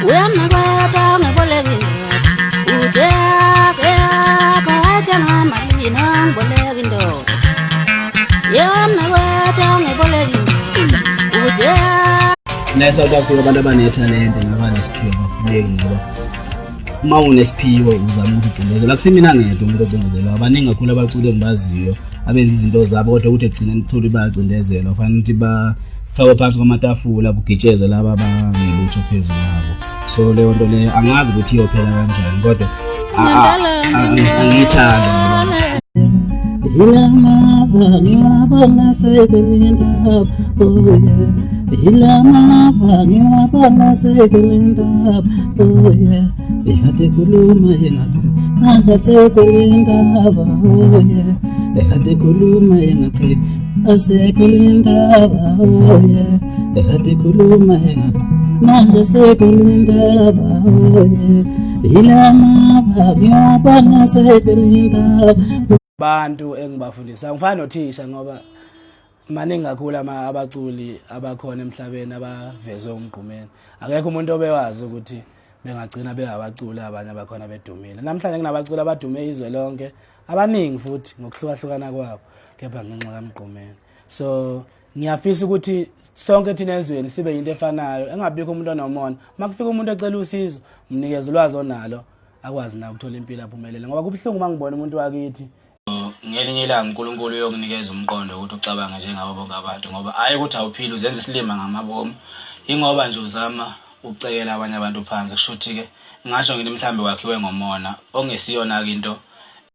Uyamnakwetha ngibolekile uthe akekho wayethenga malini angiboleka indoda yamnakwetha ngibolekile uthe. La eSouth Africa abantu abanethalente nabanesiphiwo abafuneki, ngoba uma unesiphiwo uzama ukuthi ucindezela. Akusimina ngedwa umuntu ocindezelwa, baningi kakhulu abaculi engibaziyo abenza izinto zabo, kodwa ukuthi ekugcineni uthole bayacindezelwa, fanele ukuthi bafakwe phansi kwamatafula, kugitshezwe laba abangelutho phezu kwabo. So leyo nto leyo angazi ukuthi iyophela kanjani, kodwa angiyithandi ngoba Ilamava ngiwabona sekulindaba, oh yeah. Ilamava ngiwabona sekulindaba, oh yeah. Ekade khuluma engaqhi manje sekulindaba, oh yeah. Ekade khuluma engaqhi asekulindaba, oh yeah. Ekade khuluma engaqhi manje sekulindaba, oh yeah. Ilamava ngiwabona sekulindaba. Bantu engibafundisa ngifana nothisha, ngoba maningi kakhulu ama abaculi abakhona emhlabeni abavezwe uMgqumeni. Akekho umuntu obewazi ukuthi bengagcina bengabaculi abanye abakhona bedumile namhlanje. Kunabaculi abadume izwe lonke abaningi futhi ngokuhlukahlukana kwabo, kepha ngenxa kaMgqumeni. So ngiyafisa ukuthi sonke thina ezweni sibe yinto efanayo, engabikho umuntu onomona. Uma kufika umuntu ecela usizo, mnikeze ulwazi onalo, akwazi na ukuthola impilo, aphumelele, ngoba kubuhlungu uma ngibona umuntu wakithi. Ngelinye ilanga uNkulunkulu uyokunikeza umqondo ukuthi ucabange njengabo bonke abantu, ngoba hhayi ukuthi awuphili, uzenza isilima ngamabomu, ingoba nje uzama ukucekela abanye abantu phansi. Kusho ukuthi-ke ngingasho ngithi mhlawumbe wakhiwe ngomona ongesiyona-ke into.